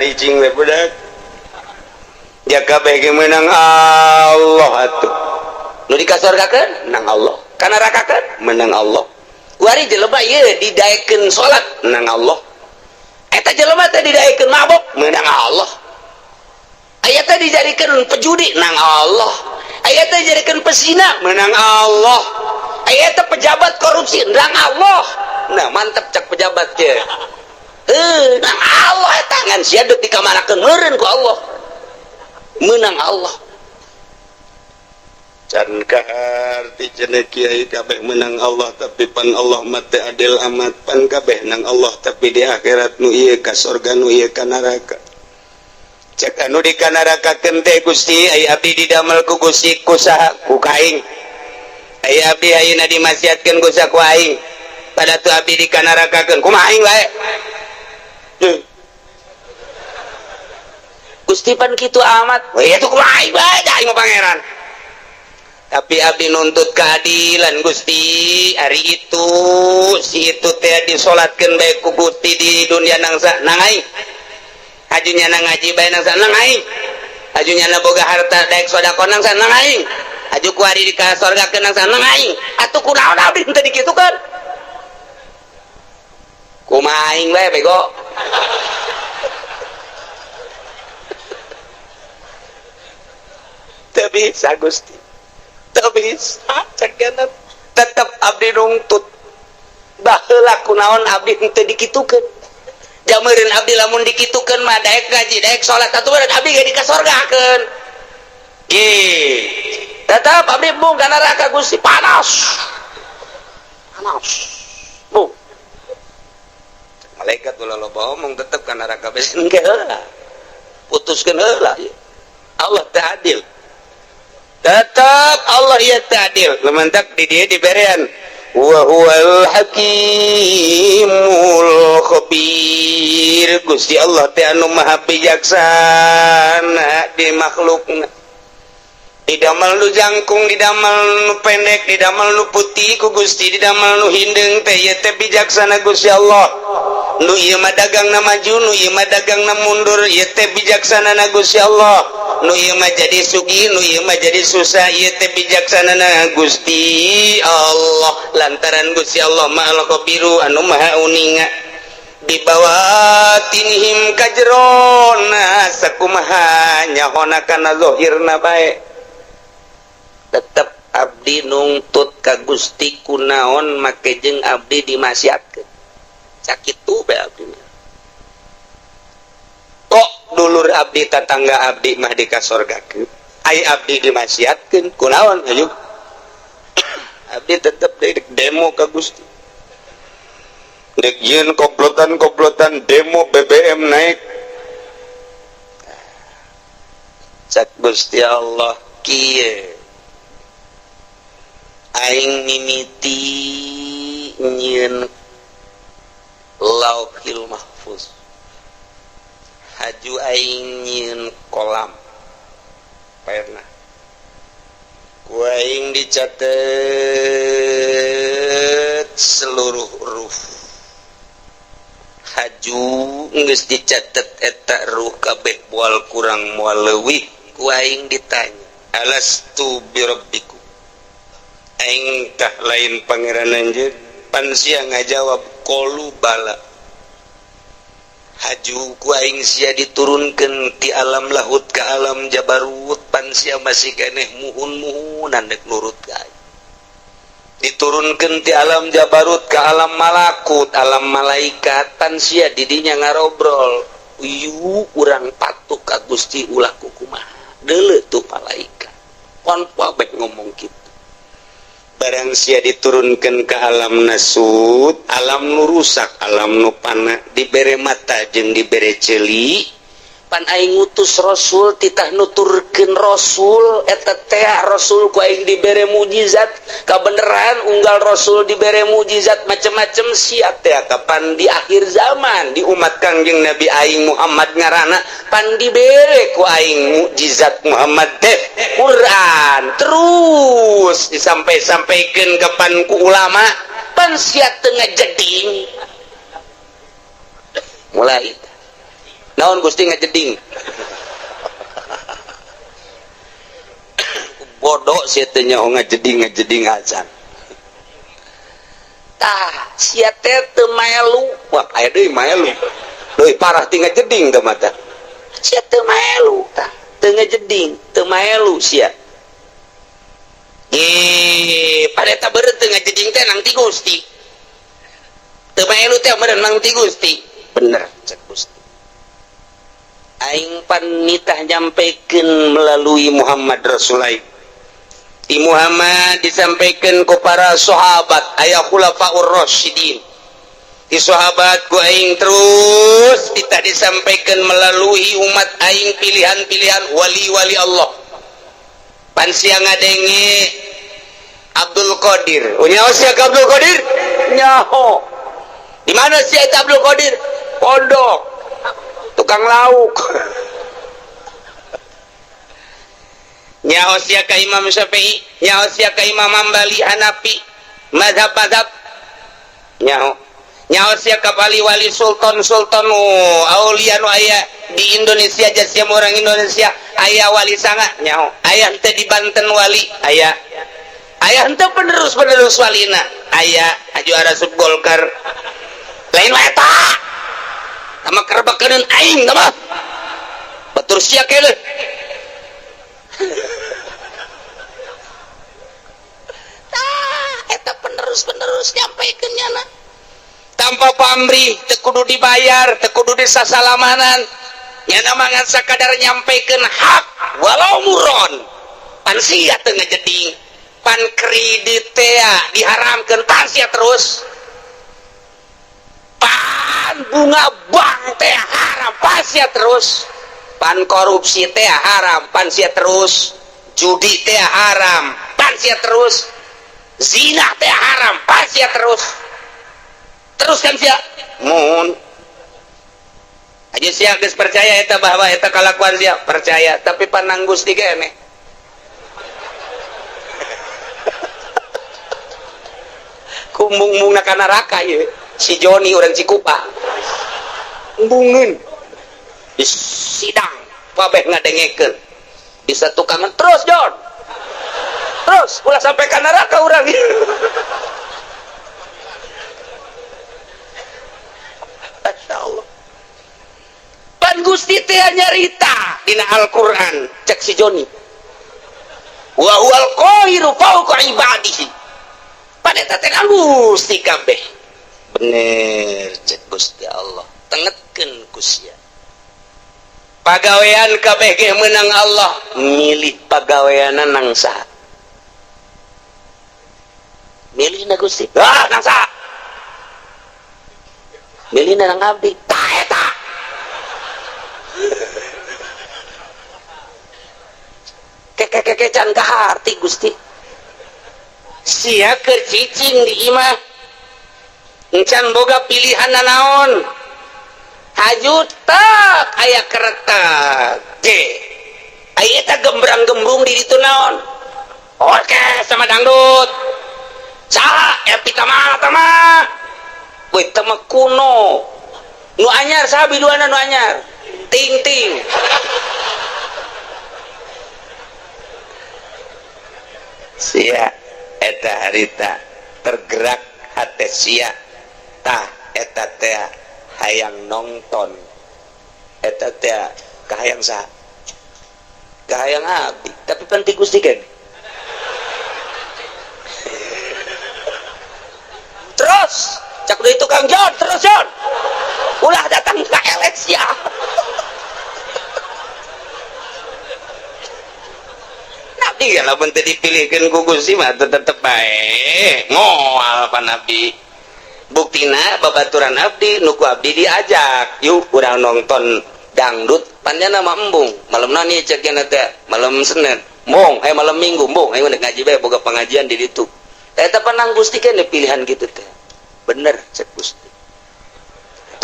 Cicing we budak. Ya kabeh ge meunang Allah atuh. Nu dikasorgakeun menang Allah, kanarakakeun menang Allah. Kuari jelema ieu didaekeun salat menang Allah. Eta jelema teh didaekeun mabok menang Allah. Aya teh dijadikeun pejudi nang Allah. Aya teh dijadikeun pesina menang Allah. Aya teh pejabat korupsi nang Allah. Nah, mantep cak pejabat ke. Nang Allah eta ngan sia deuk dikamanakeun meureun ku Allah. Menang Allah. Can kaharti cenah kiai kabeh menang Allah, tapi pan Allah mah teu adil amat. Pan kabeh nang Allah, tapi di akhirat nu ieu ka sorga, nu ieu ka neraka. Cek anu di kanarakakeun teh, "Gusti, ai abdi didamel ku Gusti ku saha?" "Ku kaing." "Ai abdi ayeuna dimaksiatkeun ku saha?" "Ku aing." "Pada tu abdi dikanarakakeun kumaha aing bae?" "Gusti, pan kitu amat." "Wah, itu kumaha aing bae, aing mah pangeran." "Tapi abdi nuntut keadilan, Gusti. Hari itu si itu teh disolatkeun bae ku Gusti di dunia nang sa nang aing, hajunya nang ngaji bae nang sa nang aing, hajunya na boga harta daek sedekah nang sa nang aing, haju ku ari di ka sorgakeun nang sa nang aing. Atuh kunaon abdi teu dikitukeun? Kumaha aing bae, bego?" "Teu bisa, Gusti, teu bisa," cek "tetep abdi nuntut. Baheula kunaon abdi henteu dikitukeun? Jameureun abdi lamun dikitukeun mah daek ngaji, daek salat, atuh meureun abdi ge dikasorgakeun. Ge tetep abdi embung ka neraka, Gusti, panas panas bu." Malaikat, "Ulah loba omong, tetep ka neraka besin engke heula, putuskeun heula. Allah teh adil, tetap Allah ya teh adil." Lementak di dia diberean wa huwal hakimul khabir. Gusti Allah teh anu maha bijaksana di makhlukna, didamel nu jangkung, didamel nu pendek, didamel nu putih ku Gusti, didamel nu hindeung teh, ieu teh bijaksana Gusti Allah. Nu ieu mah dagangna maju, nu ieu mah dagangna mundur, ieu teh bijaksana na Gusti Allah. Nu ieu mah jadi sugih, nu ieu mah jadi susah, ieu teh bijaksana na Gusti Allah, lantaran Gusti Allah mah al-khabiru, anu maha uninga bibawatinihim, kajerona sakumaha nyahona kana zahirna bae. Tetep abdi nungtut ka Gusti, kunaon make jeung abdi dimaksiatkeun sakitu bae abdi mah? Kok dulur abdi, tatangga abdi mah dikasorgakeun, ai abdi dimaksiatkeun kunaon? Ayo abdi tetep demo ka Gusti, dek yeun komplotan-komplotan demo BBM naik. Cak Gusti Allah kieu, "Aing mimiti nyieun Lauhil Mahfuz, haju aing nyieun kolam pernah ku aing dicatet seluruh ruh. Haju geus dicatet eta ruh kabeh, moal kurang moal leuwih, ku aing ditanya, 'Alastu birabbikum? Aing tah lain pangeran anjeun?' Pan sia ngajawab, 'Qalu bala.' Haju ku aing sia diturunkeun ti alam lahut ke alam jabarut, pan sia masih keneh muhun-muhunan dek nurut ka aing. Diturunkeun ti alam jabarut ke alam malakut, alam malaikat, pan sia didinya ngarobrol, 'Yuk urang patuh ka Gusti, ulah kukumaha.' Deuleu tuh malaikat, pon kabeh ngomong kitu. Barang sia diturunkan ke alam nasut, alam nu rusak, alam nu pana, dibere mata jeung dibere ceuli. Pan aing ngutus rasul, titah nuturkeun rasul eta teh, rasul ku aing dibere mujizat kabeneran. Unggal rasul dibere mujizat macem-macem, sia teh kapan di akhir zaman di umat Kangjeng Nabi aing Muhammad ngaranna, pan dibere ku aing mukjizat Muhammad teh Quran, terus disampai-sampaikan kapan ku ulama, pan sia teu ngajeding. Mulai Naon Gusti ngajeding? Bodoh sia teh nyaho ngajeding acan. Tah, sia teh teu maelu. Wah, aya deui maelu. Leuwih parah ti ngajeding teh mata. Sia teu maelu tah, teu ngajeding, teu maelu sia. Pada eta beureut teu ngajeding teh nang ti Gusti. Teu maelu teh meureun nang ti Gusti. Bener cek Gusti. Aing pan nitah nyampekeun melalui Muhammad Rasulullah. Ti Muhammad disampaikan ku para sahabat aya khulafaur rasyidin. Ti sahabat ku aing terus kita disampaikan melalui umat aing pilihan-pilihan wali-wali Allah. Pan sia ngadenge Abdul Qadir. Nyaho sia ka Abdul Qadir? Nyaho. Di mana sia eta Abdul Qadir? Pondok. Tukang lauk. Nyaho sia ka Imam Syafi'i, nyaho sia ka Imam Hambali, Hanafi, mazhab-mazhab. Nyaho. Nyaho sia ka wali-wali sultan-sultan aulia nu aya di Indonesia sia orang Indonesia aya wali sanga nyaho. Aya henteu di Banten wali, aya. Aya henteu penerus-penerus walina, aya aju arasup Golkar. Lain wae eta. Tama kerbakeun aing tama. Batur sia keneh. Tah, eta penerus-penerus nyampaikeun nyana. Tanpa pamrih, teu kudu dibayar, teu kudu disasalamanan. Nyana mangan sakadar nyampaikeun hak walau muron. Pan sia teu ngajeding, pan kredit teh diharamkeun pan sia terus. Pan bunga bank teh haram pan sia terus. Pan korupsi teh haram pan sia terus. Judi teh haram pan sia terus. Zina teh haram pan sia terus. Terus kan sia mun aja sia geus percaya eta bahwa eta kalakuan sia percaya tapi panang Gusti keneh. Kumbung-bungna ka neraka ieu si Joni urang Cikupa. Embungeun di sidang kabeh ngadengekeun bisa tukangan terus John terus ulah sampai ka neraka urang. Masya Allah. Pan Gusti teh nyarita dina Al-Qur'an cek si Joni wa huwal qahiru fawqa ibadihi. Pan eta teh Gusti kabeh bener cek Gusti Allah tengetkeun ku sia. Pagawean kabeh ge meunang Allah milih pagaweanna nang saha milihna Gusti ah nang saha milihna nang abdi tah eta. Keke can kaharti Gusti sia keur cicing di imah encan boga pilihan naon haju tak aya keretak ge aya eta gembrang-gembrung di ditu naon oke sama dangdut saha epi tama tama we tama kuno nu anyar saha biduana nu anyar ting-ting sia eta harita tergerak hate sia tah eta teh hayang nonton eta teh kahayang saha kahayang abdi tapi penting Gusti kan terus cak deui tukang John terus John ulah datang ka LX ya. Nabi kan lamun teu dipilihkeun ku Gusti mah tetep bae moal pa Nabi. Buktina babaturan abdi nu ku abdi diajak yuk urang nonton dangdut panjana mah embung malam nani cek nya teh malam Senin embung aya malam Minggu embung ayo nek ngaji bae boga pengajian di ditu eta panang Gusti keneh pilihan gitu teh bener cek Gusti.